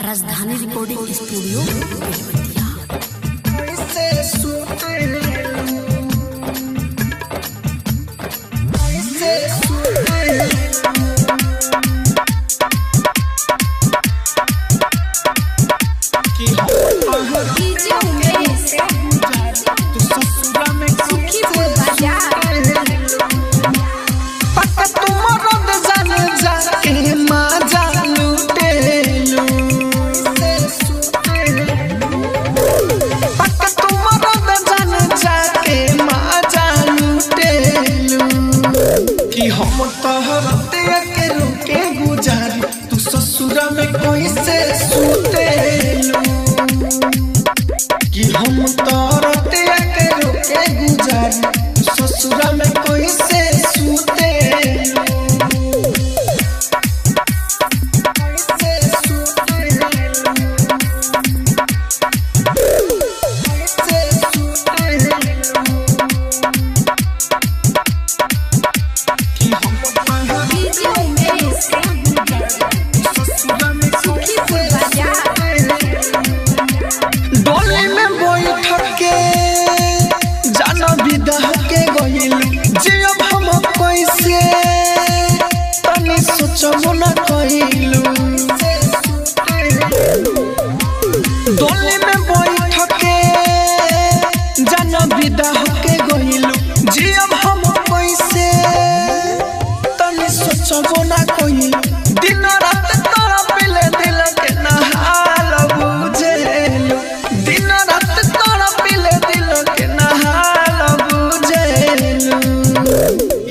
Rajdhani recording studio Belwatiya. DJ Umesh Sukhipur बाजार। पता तुम रद जान जाके माजा लूटेलू। पता तुम रद जान जाके माजा लूटेलू। कि हम तोहर के रुके गुजारी तू ससुरा में कैसे सुतेलू। कि हम तोहर के रुके गुजारी तू ससुरा में कैसे सुतेलू। डीजे उमेश सुखीपुर बाजार। डोली में बैठ के जाना विदा के गइल जियब हम कैसे तनी सोचबो न कइलू। डोली में बैठ के जाना विदा के गइल जियब हम कैसे तनी सोचबो न कइलू। दिन रात तोरा पिले दिल के नहाल बुझेलू। दिन रात तोरा पिले दिल के नहाल बुझेलू।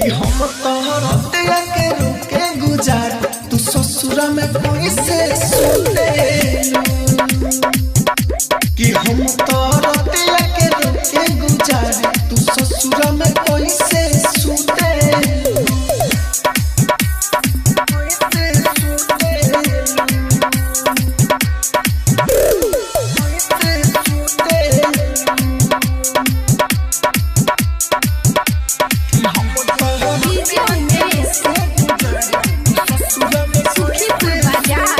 ई हम तोहर के रुके गुजार तू ससुरा में कैसे सुतेलू। कि हम तोहर के रुके गुजार तू ससुरा में कैसे सुतेलू। डीजे उमेश सुखीपुर बाजार।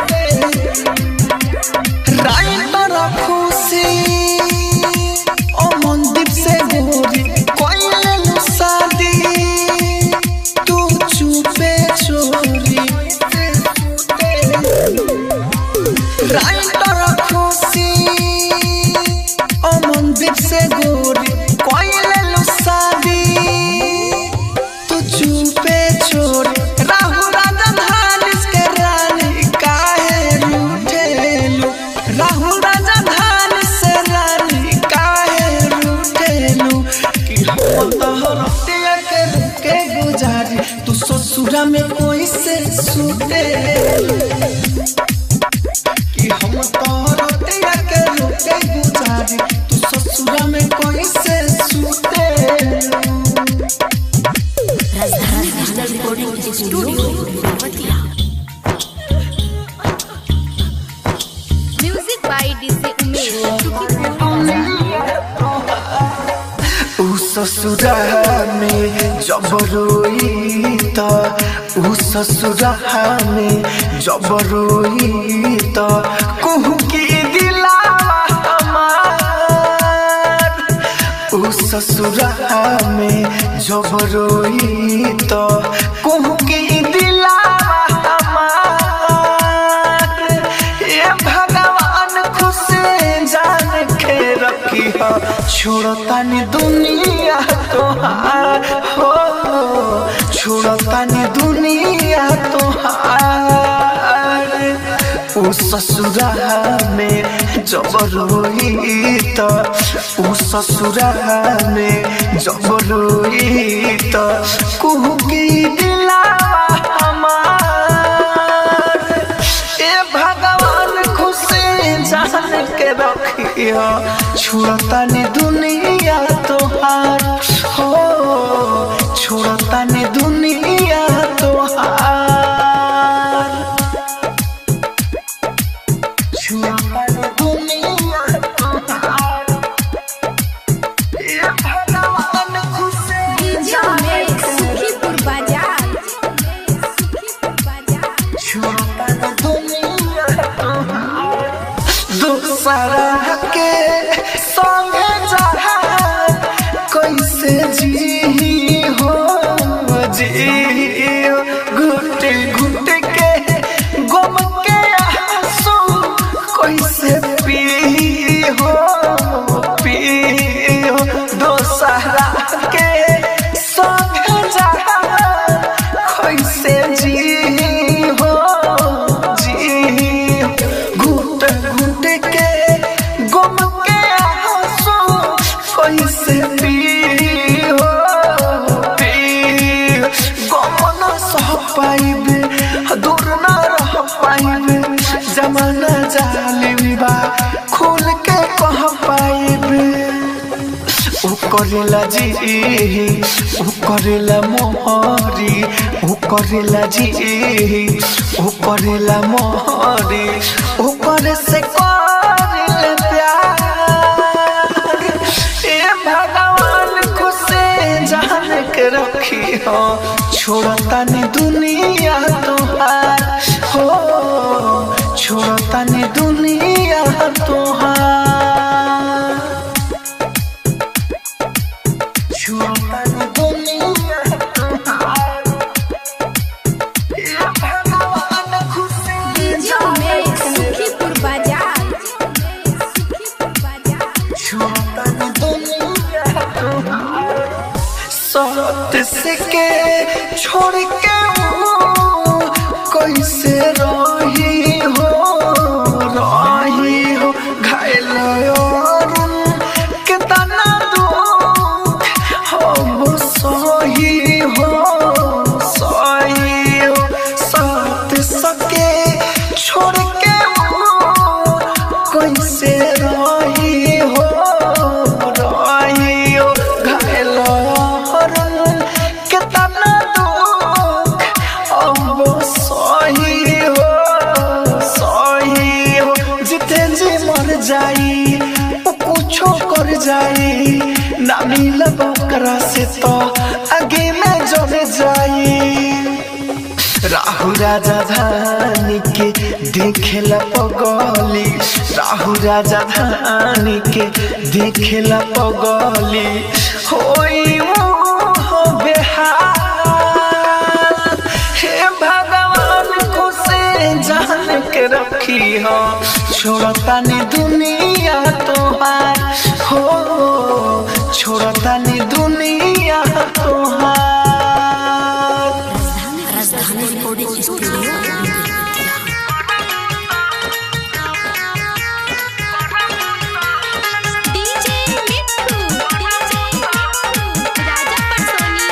राइटर खुशी ओ मनदीप से गोरी कोइलू शादी तू चुपे चोरी। राइटर खुशी ओ मनदीप से गोरी कोइलू शादी तू चुपे चोरी। राहु राजधानी के रानी काहे रूठेलू। राहु राजधानी से रानी काहे रूठेलू। कि हम तोहर के रुके गुजारी तू ससुरा में कैसे सुतेलू। कि हम तोहर के रुके गुजारी तू ससुरा में कैसे सुतेलू। Rajdhani digital recording studio Belwatiya. Music by DJ Umesh Sukhipur बाजार। ऊ ससुरा में जब रोई त ऊ ससुरा में जब रोई त कुहू की दिलावा हमार। ऊ ससुरा में जब रोई त कुहू की दिलावा हमार। ए भगवान खुश जान के रखी हो छोड़तानी दुनिया तोहार हो छोड़तानी दुनिया तोहार। ऊ ससुरा में जब रोई त ऊ ससुरा में जब रोई त कुहू की दिलावा हमार। ए भगवान खुश जान के रखियो छोड़तानी दुनिया तोहार हो छोड़तानी दुनिया तोहार। छोड़तानी दुनिया तोहार। ए भगवान खुश डीजे उमेश सुखीपुर बाजार। सुखीपुर बाजार। छोड़तानी दुनिया तोहार। दोसरा के संगे जा कैसे जी हो जी घुट घुट के गम के आंसू कैसे पी हो पी हो दोसरा के संगे जा कैसे जी हो जी घुट घुट के गम के आंसू कैसे पी हो पी गम न सह पाइबे दूर न रह पाइबे जमाना जालिम बा खुल के कह पाइबे ओ करेला जी ओ करेला मोहरी ओ करेला जी ओ करेला मोहरी ओ करे से करेला प्यार ए भगवान खुशे जान के रखी हो छोड़ता नी दुनिया तोहार हो छोड़ता नी दुनिया तोहार छोड़ता नी दुनिया तोहार ए भगवान खुशे डीजे उमेश सुखीपुर बाजार सुखीपुर बाजार सत से के छोड़ के वो कैसे रही हो रही हो घायल अरुण कितना दुख हम सही हो सही हो सत सके छोड़ के वो कैसे रही हो रही हो घायल अरुण कितना दुख अब सही हो सही हो जिते जी मर जाई ओ कुछो कर जाई ना मिलब ओकरा से तो आगे में जल जाई राहु राजा धानी के देखेला पगली राहु राजा धानी के देखेला पगली होई मुँह बेहाल हे भगवान खुशे जान के रखी हो छोड़ता नी दुनिया तोहार हो छोड़ता नी दुनिया तोहार Rajdhani recording studio Belbatiya. DJ Mithu DJ Mithu Raja Parsoni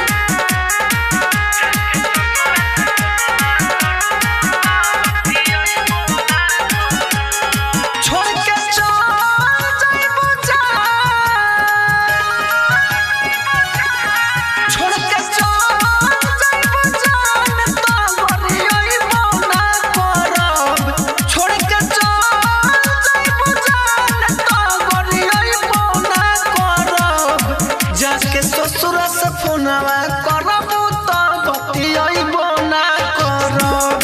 छोड़ के चल जाइबो जान छोड़ के चल जाइबो जान तो गरियइबो ना करब छोड़ के चल जाइबो जान तो गरियइबो ना करब जाके ससुर से फोनवा करब तो बतियइबो ना करब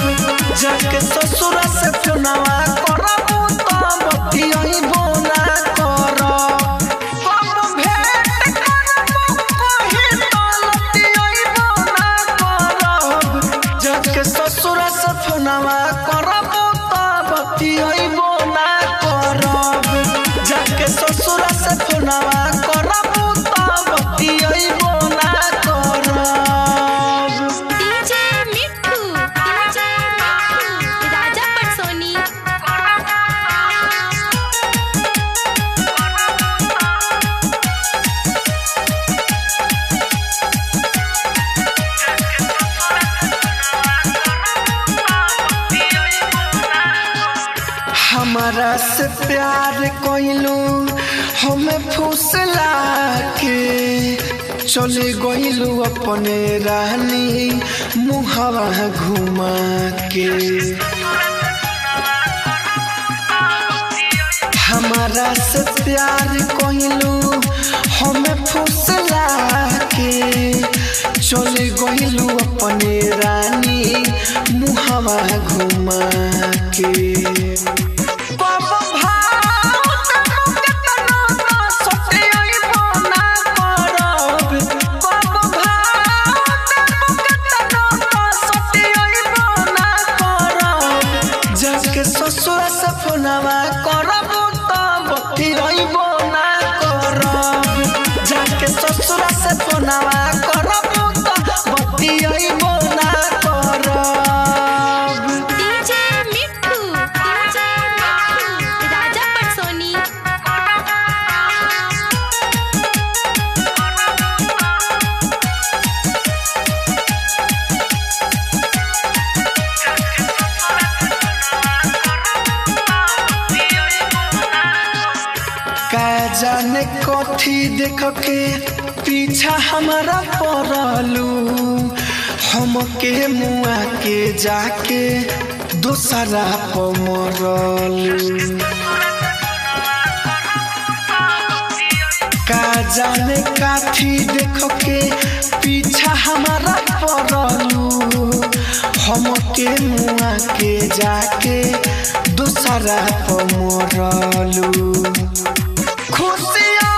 जाके ससुर से फोनवा करब तो बतियइबो ना करब कब भेंट करब कही तो लतियइबो ना करब जाके ससुर से फोनवा करब तो बतियइबो ना करब जाके ससुर से फोनवा करब तो बतियइबो ना करब डीजे मिट्ठू डीजे मिट्ठू राजा परसोनी हमारा से प्यार कइलू हमें फुसला के चले गइलू अपने रानी मुहवा घुमा के हमारा से प्यार कइलू हमें फुसला के चले गइलू अपने रानी मुहवा घुमा के कब भाग से फोनवा करब त बतियइबो ना करब। जाके ससुरा से फोनवा करब त बतियइबो ना करब। डीजे मिट्ठू, डीजे मिट्ठू, राजा पटसोनी। का जाने कथी देख के पीछा हमारा पड़लू, हमके मुआ के जाके दोसरा पर मरलू। का जाने काथी देख के पीछा हमारा पड़लू, हमके मुआ के जाके दोसरा पर मरलू। खुशिया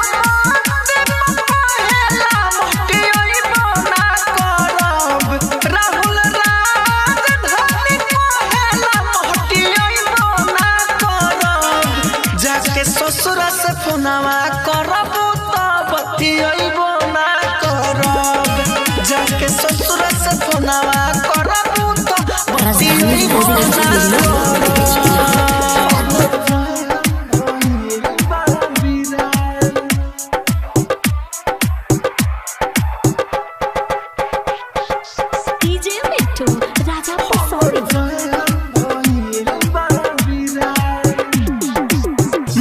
पहेला मोटियइबो ना करब। राहुल राजधानी पहेला मोटियइबो ना करब। जाके ससुरा से फोनवा करब त बतियइबो ना करब। जाके ससुरा से फोनवा करब त बतियइबो ना करब। डीजे मिट्ठू, राजा पटसोनी।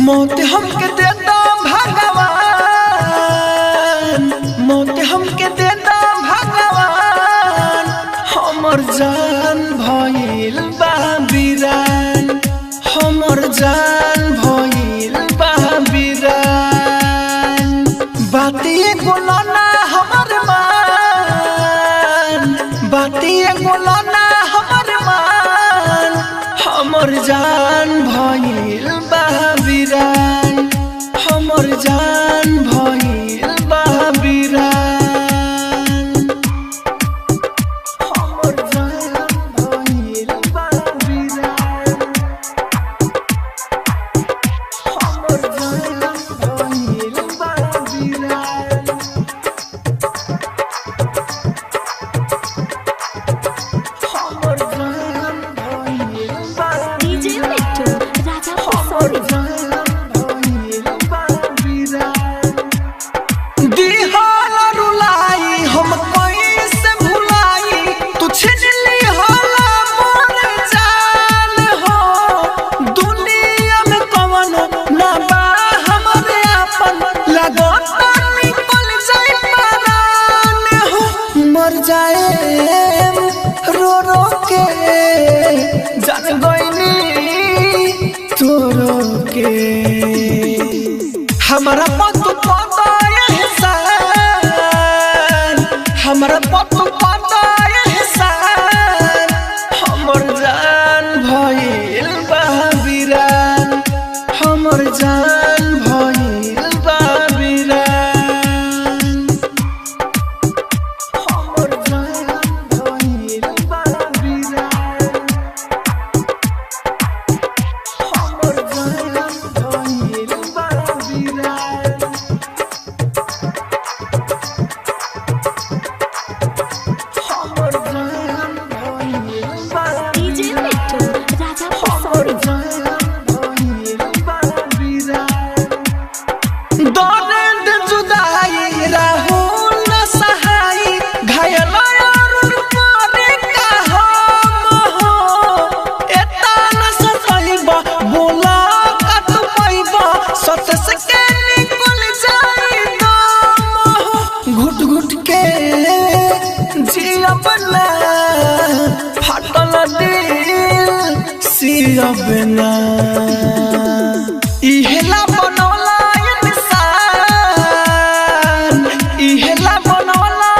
मौत हमके देता भगवान, मौत हमके देता भगवान, हमर जान भइल बा बीरान, हमर जान भइल बा बीरान। बाती एगो ना हमर मान, बाती एगो ना हमर मान, हमर जान भइल बा बीरान, हमर जान भइल बा बीरान, हमर जान भइल बा बीरान, हमर जान भइल बा बीरान, हमर जान भइल बा डीजे मिट्ठू, राजा पटसोनी। दिहल रुलाई हम कैसे भुलाई, तू छीन लिहल मोर जान हो। दुनिया में कवनो ना बा हमरे आपन, लागत निकल जाई परान हो। मर जाए रो रो के जान गइनी तोरो के, हमरा पतु पता एहसान, हमरा पतु पता एहसान, हमर जान भइल बा बीरान, हमर जान भइल बा बीरान, हमर जान भइल बा बीरान, हमर जान भइल बा बीरान, हमर जान भइल बा डीजे मिट्ठू, राजा पटसोनी। दर्द जुदाई राहुल न सहाई, घायल अरुण करे का हम हो। एता न सतैब बोला कत पैब, सत से के निकल जाई दम हो। घुट घुट के जियब ना, फाटल दिल सियब ना, इहेला बनौला इंसान, इहेला बनौला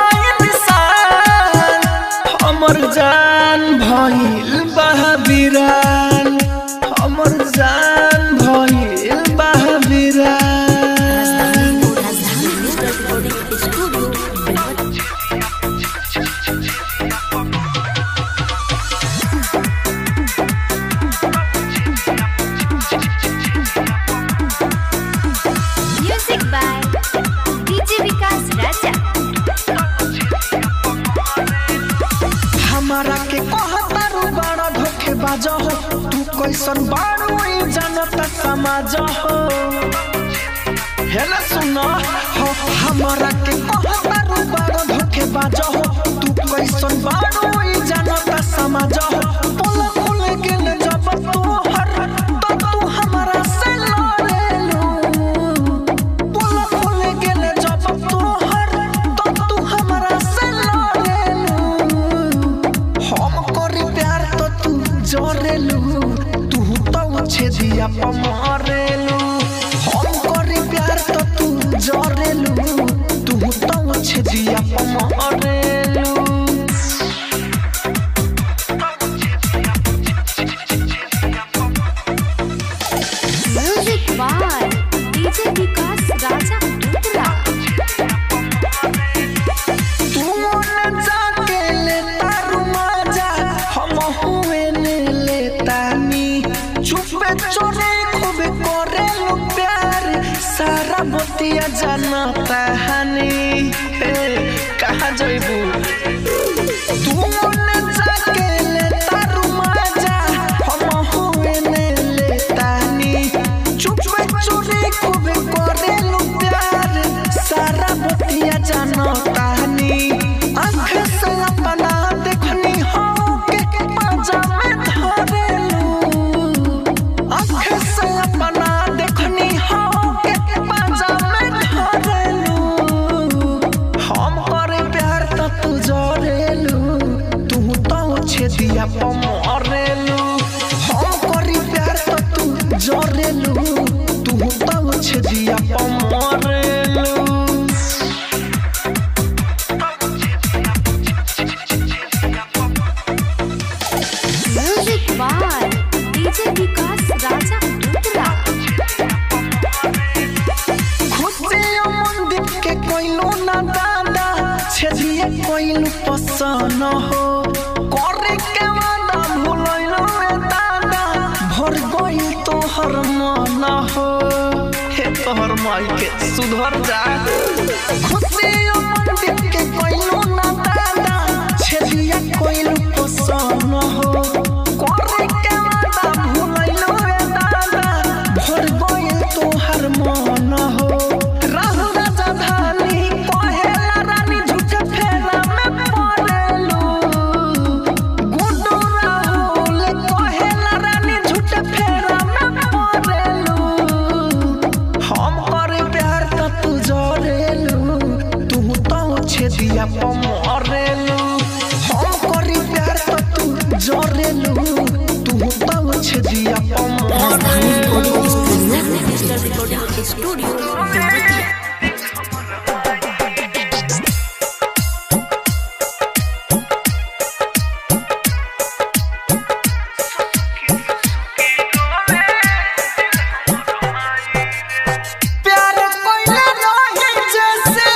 इंसान, हमर जान भइल बा बीरान, हमर जान भइल बा बीरान। राजधानी रिकॉर्डिंग स्टूडियो बेलवतिया। कैसन बारू ई जनता समाज हो। हेला सुन हो हमरा के कहतारू बारो धोखेबाज हो। तू कैसन बारू ई जनता समाज हो। पोल खुल गेल जब तोहर तो तू हमरा से लड़ेलू। पोल खुल गेल जब तोहर तो तू हमरा से लड़ेलू। हम करी प्यार तो तू जरेलू, तू तो छेदिया पमरेलू। हम करी प्यार तो तू जरेलू, तू तो छेदिया पमरेलू। Music by DJ Vikas Raja Uttara. तू न जाके लेता रुमाजा, हम हुए ने लेतानी। चुपे चोरे खूब करेलू प्यार, सारा बतिया जानता हनी। हे कहाँ जइबू? तू न जाके लेता रुमाजा, हम हुए ने लेतानी। चुपे चोरे खूब करेलू प्यार, सारा बतिया जानता हनी। आँख से अपना देखनी हो के पाजा में धरेलू। आँख से अपना देखनी हो के पाजा में धरेलू। हम करे प्यार तो तू जरेलू, तू तो छेदिया पमरेलू। हम करे प्यार तो तू जरेलू, तू तो छेदिया पमरेलू। Music by DJ Vikas Raja Uttara. खुशियों मंदिर के कोइलू ना दादा, छेदिए कोइलू पसंद हो। करे के वादा भूलैलू ए दादा, भर गइल तोहर मन हो। हे तोहर माई के सुधर जा। खुशियों मंदिर के कोइलू ना दादा, छेदिए कोइलू पसंद हो। करे के वादा भूलैलू ए दादा, भर गइल तोहर मन हो। राहु राजा धानी कहेला रानी झूठ फेरा में पड़ेलू। गुड्डू राहुल कहेला रानी झूठ फेरा में पड़ेलू। हम करे प्यार तो तू जरेलू, तू तो छेदिया पमरेलू। हम करे प्यार तो तू जरेलू, तू तो छेदिया Rajdhani पमरेलू। Recording studio, digital recording studio, Belwatiya. प्यार कोइला रहे जैसे,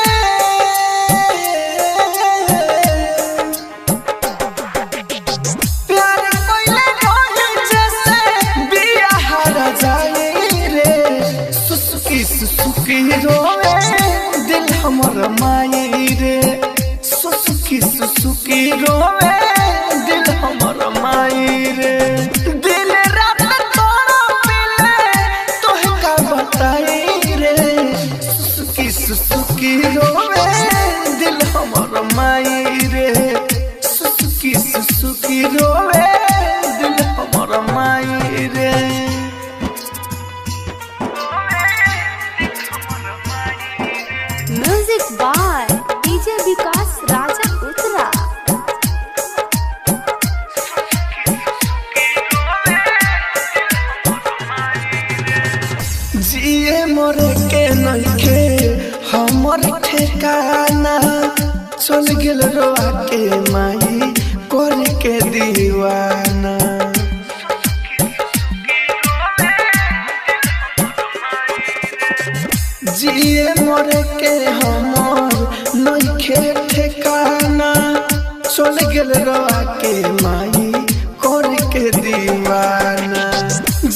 प्यार कोइला रहे जैसे, बिया हारा जाए रे। सुसुकी सुसुकी रोए दिल हमर माई रे। सुसुकी सुसुकी रोए दिल हमर माई रे। दिल रात तोरा मिले तोहे का बताई रे। सुसुकी सुसुकी रोए दिल हमर माई रे। सुसुकी सुसुकी रोए दिल हमर माई रे। Music by DJ Vikas Raja Uttara. जिए मरे के नइखे हमर ठिकाना, चल गेल रोआ के माई कर के दीवाना। जिए मरे के हमर नइखे ठिकाना, चल गेल रोआ के माई कर के दीवाना।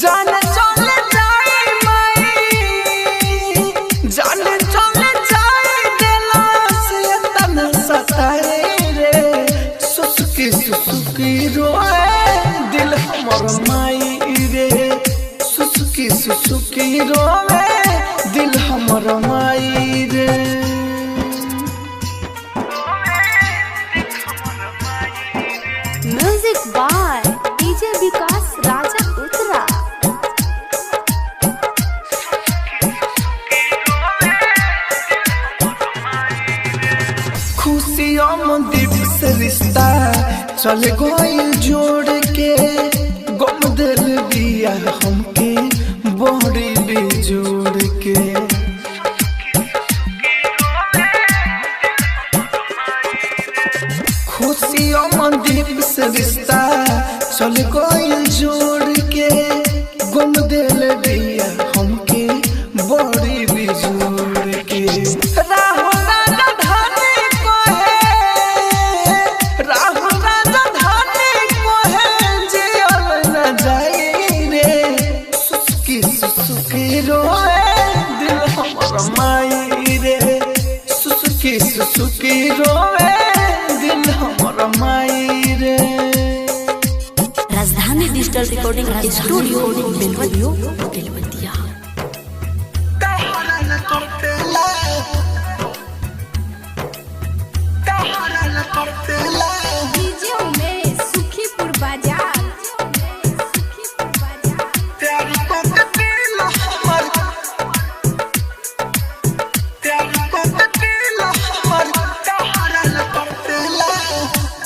जान चल जाए माई, जान चल जाए दिला से तन सताए रे। सुसुकी सुसुकी रोए दिल हमर माई सुसुकी सुसुकी रोवे दिल हमर माई रे। Music by DJ Vikas Raja Uttara. खुशी अमदीप से रिश्ता चल गइल जोड़ के, गम दिल दिया हमके बड़ी बेजोड़ के। खुशी अमदीप से रिश्ता चल गइल जोड़ के, गम दिल दिया हमके बड़ी बेजोड़ के। राहुल राजधानी को है, राहुल राजधानी को है, जियल न जाई रे। सुसुकी सुसुकी रोए दिल हमर माई रे, सुसुकी सुसुकी रोए दिल हमर माई रे। Rajdhani digital recording studio Belwatiya. DJ Umesh Sukhipur Bazar. Sukhipur Bazar.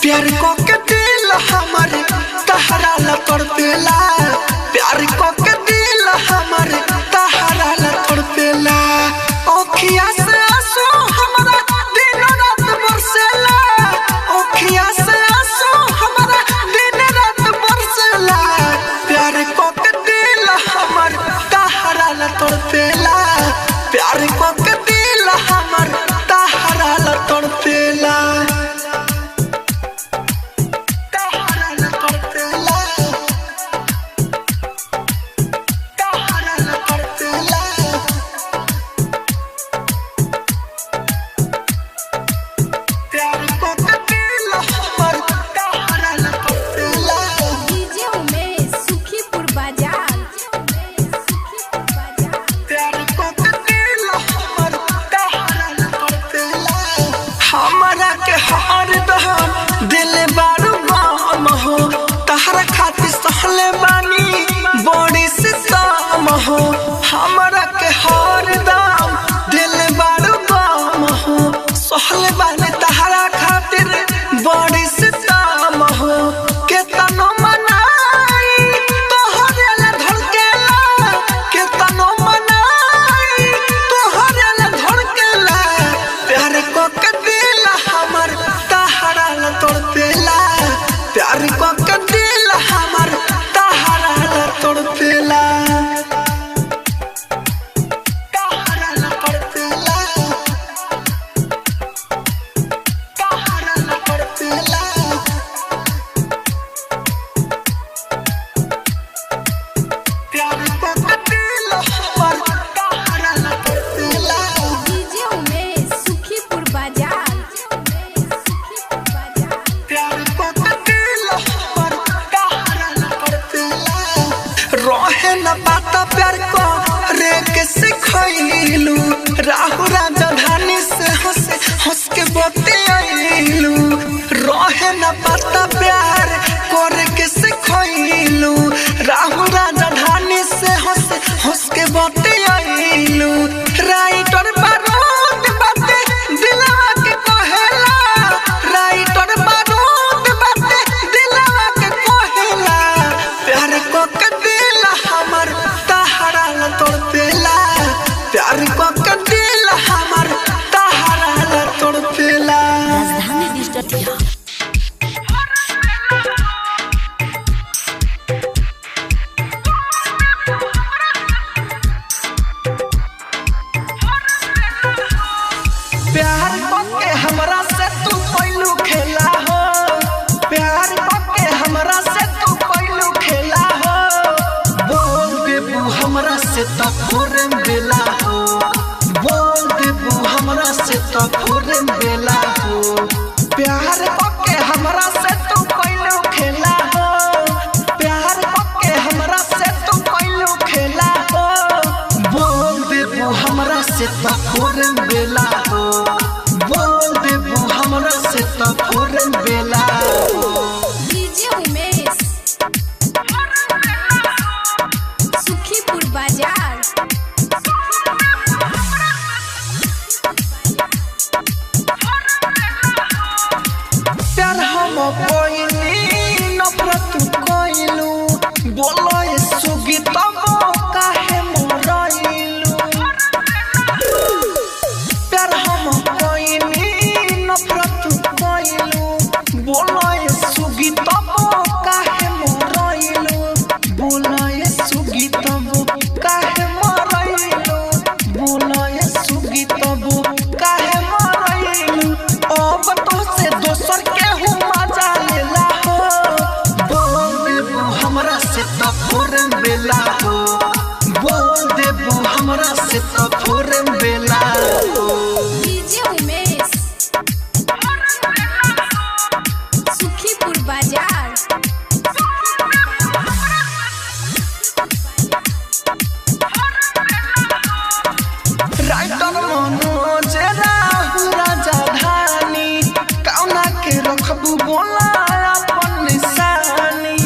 प्यार को के दिल हमर तहरा ला तड़पेला, प्यार को के दिल हमर तहरा ला तड़पेला। ओखिया से आंसू हमरा दिन रात बरसेला, ओखिया से आंसू हमरा दिन रात बरसेला। प्यार को के दिल हमर तहरा ला तड़पेला, प्यार को के दिल हमर तहरा ला तड़पेला। डीजे उमेश सुखीपुर बाजार। सुखीपुर बाजार। हमरा के हार दहम दिल बारू गम हो, तहरा खातिर सहले बानी बड़ी सितम हो। हमरा के हार दम दिल बारू गम हो, सहले बानी तहरा खातिर बड़ी सितम हो। केतनो मनाई तोहरे ला धड़केला, केतनो मनाई तोहरे ला धड़केला। प्यार को के दिल हमर तहरा ला तड़पेला, प्यार को के दिल हमर तहरा ला तड़पेला। तहरा ला तड़पेला, तहरा ला तड़पेला। प्यार को के दिल हमर तहरा ला तड़पेला। डीजे उमेश सुखीपुर बाजार। सुखीपुर बाजार। रहे न पाता प्यार को रे के सिखैलू, राहु राजधानी से हंस हंस के बतियाइलू। रहे न पाता प्यार करे के सिखैलू, राहु राजधानी से हंस हंस के बतियाइलू। राइटर बारूद बाते दिलवा के कहेला, राइटर बारूद बाते दिलवा के कहेला। प्यार को के दिल हमर तहरा ला तड़पेला, प्यार को के दिल हमर तहरा ला तड़पेला। राजधानी डिजिटल। प्यार के हमरा से तू कैलू खेला हो, प्यार के हमरा से तू कैलू खेला हो। बोल देबू हमरा से त फोरम बेला हो, बोल देबू हमरा से त फोरम बेला हो। प्यार के हमरा से तू कैलू खेला हो, प्यार के हमरा से तू कैलू खेला त फोरन बेला हो। बोल देबू हमरा से त फोरन बेला हो। डीजे उमेश सुखीपुर बाजार। प्यार हम कोइनी नफरत कोइलू, बोलो ये सुगी तब काहे मरइलू। प्यार हम कोइनी नफरत कोइलू, बोलो ये सुगी तब काहे मरइलू। बोलो ये सुगी तब काहे मरइलू। बोलो ये सुगी तब काहे मरइलू। अब तो से दोसर केहू मजा लेला हो। बोल देबू हमरा से त फोरन बेला हो। बोल देबू हमरा से त फोरन बेला हो। डीजे उमेश सुखीपुर बाजार। राइटर मनोज राहु राजा धानी, कौना के रखबू बोला अपन निशानी।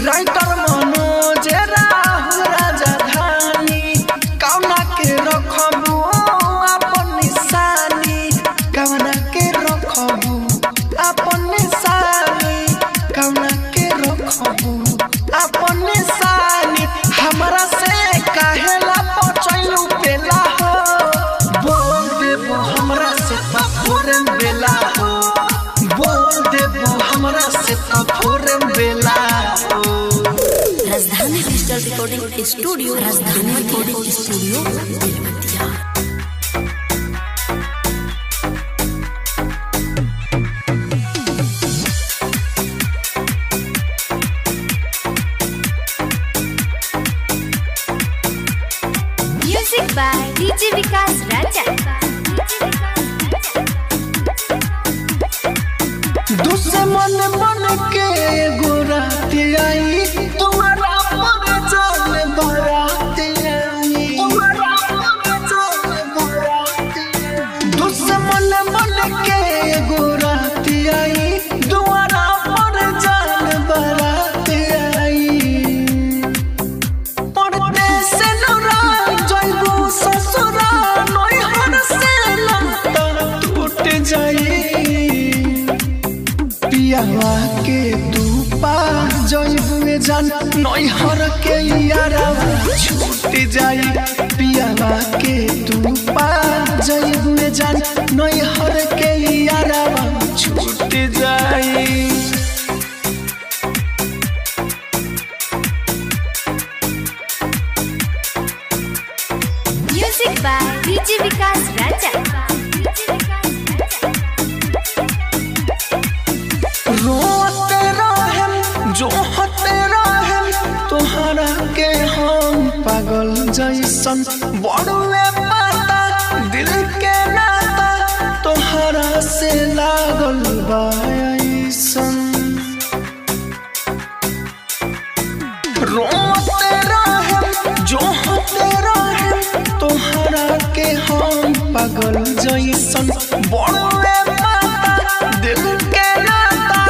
राइटर मनोज राहु राजा धानी, कौना के रखबू अपन निशानी। कौना के रखबू अपन निशानी। कौना के रखबू अपन निशानी। हमरा से काहेला पचैलू बेला हो। बोल देबू हमरा से त फोरन बेला हो। बोल देबू हमरा से त फोरन बेला हो। Rajdhani digital recording studio, Rajdhani recording studio Belwatiya. Music by DJ Vikas Raja. दुश्मन बन के एगो रात आई, तुम्हारा पर जान बारात आई। तुम्हारा पर जान बारात आई। दुश्मन बन के एगो रात आई, तुम्हारा पर जान बारात आई। परदेस नौरा जइबू ससुरा, नैहर से लता टूट जाई। पियावा के तू पा जइबुए जान, नैहर के यारावा छूट जाई। पियावा के तू पा जइबुए जान, नैहर के यारावा छूट जाई। Music by DJ Vikas Raja. रोते रहेम जो होते रहेम, तोहरा के हम पागल जैसन। बड़ुए पाता दिल के नाता, तोहरा से लागल बा ऐसन। रोते रहेम जो होते रहेम, तोहरा के हम पागल जैसन। बड़ुए पाता दिल के नाता,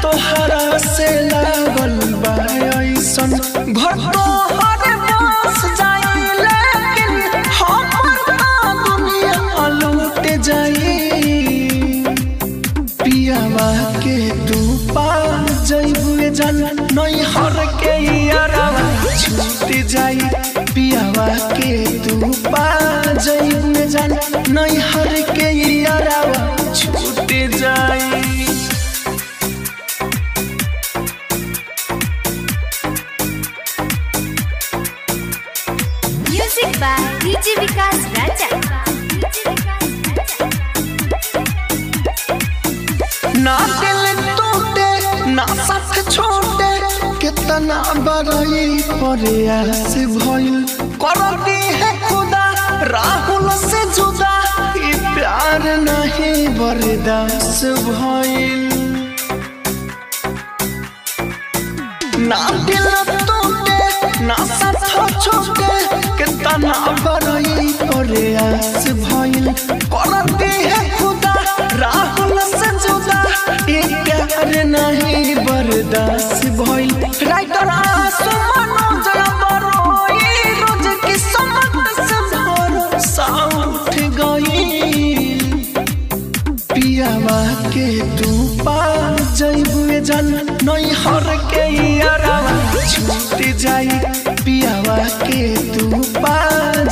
तोहरा से लागल बा ऐसन। घर तोहर बस जाई लेकिन हमर त दुनिया लूट जाई। पियावा के तू पा जइबुए जान, नैहर के यारावा छूट जाई। पियावा के तू पा जइबुए जान, नैहर के यारावा छूट जाई। Music by DJ Vikas Raja. ना दिल टूटे ना साथ छोटे, कितना बड़ाई प्रयास भइल। कर दी है खुदा राहुल से जुदा, ई प्यार नहीं बर्दाश्त भइल। ना दिल टूटे ना साथ छोटे, कितना केतना बरई करे आस भइल करती है खुदा राहुल से जुदा ये प्यार नहीं बर्दाश्त भइल। राइटर आंसू मनोज बरोई रोज की समत से भरोसा उठ गई। पियावा के तू पा जइबू जान नैहर के यारावा छूट जाई। पियावा के तू पा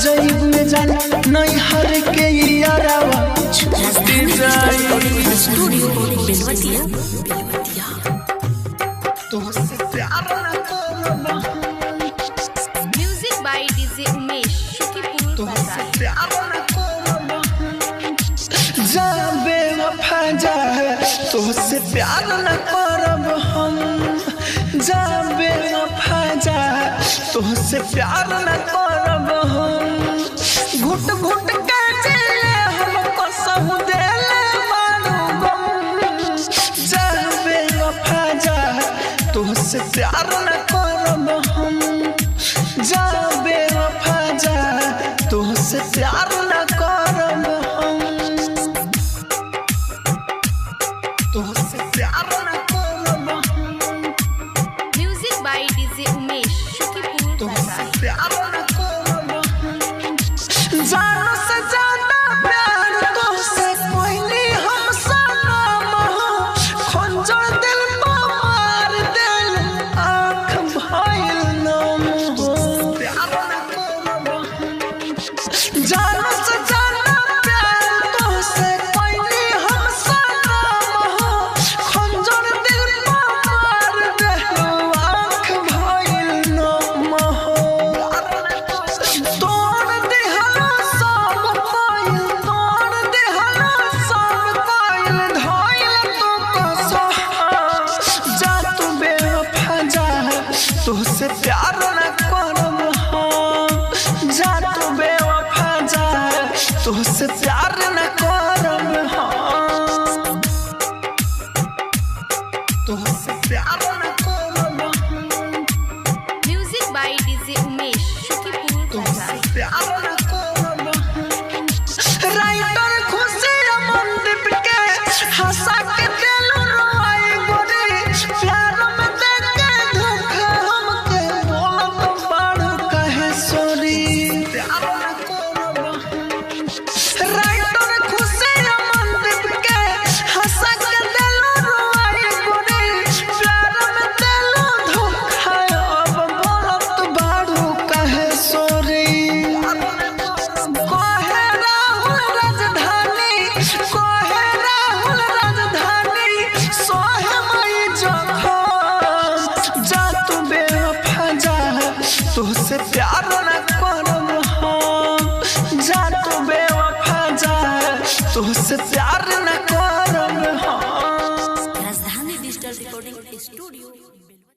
जइबू जान नैहर के यारावा छूट जाई। स्टूडियो बेलवतिया बेलवतिया। तुझसे प्यार न करब Music by DJ Umesh, Shukipur तुझसे Bazar. प्यार न करब जा बेवफा जा तुझसे प्यार न करब हम। जा बेवफा जा तुझसे प्यार न करब हम। घुट घुट के जिले हम कसम देले मारू गम। जा बेवफा जा तुझसे प्यार न करब हम। जा बेवफा जा तुझसे प्यार न करब हम। तुझसे प्यार न करब हम। Music by DJ Umesh, Shukipur तुझसे Bazar. प्यार न करब हम। जानो से ज्यादा प्यार तुझसे कोई नहीं हम सनम हो। खंजर दिल पर मार दिल आँख भइल नम हो। प्यार न करब हम। जानो से ज्यादा प्यार तुझसे कोई नहीं हम सनम हो। खंजर दिल पर मार दिल आँख भइल नम हो। तोड़ देहला सब कोइल तोड़ देहला सब कोइल धइल तू कसम। जा तू बेवफा जा तुझसे प्यार न करब हम। जा तू बेवफा जा तुझसे प्यार न करब हम। तुझसे प्यार न करब हम। Music by DJ Umesh, Shukipur तुझसे Bazar. प्यार न करब हम। राइटर खुशी अमनदीप के हंसा के दिल रोआई गोरी। प्यार में देख के धोखा हमके बोलत बाड़ू कहे सॉरी। प्यार न करब हम। राइटर खुशी अमनदीप के हंसा के दिल रोआई गोरी। प्यार में दिल धोखा अब बोलत बाड़ू कहे सॉरी। कहे राहुल राजधानी कहे राहुल राजधानी सोहे मई जखम। जा तू बेवफा जा तुझसे प्यार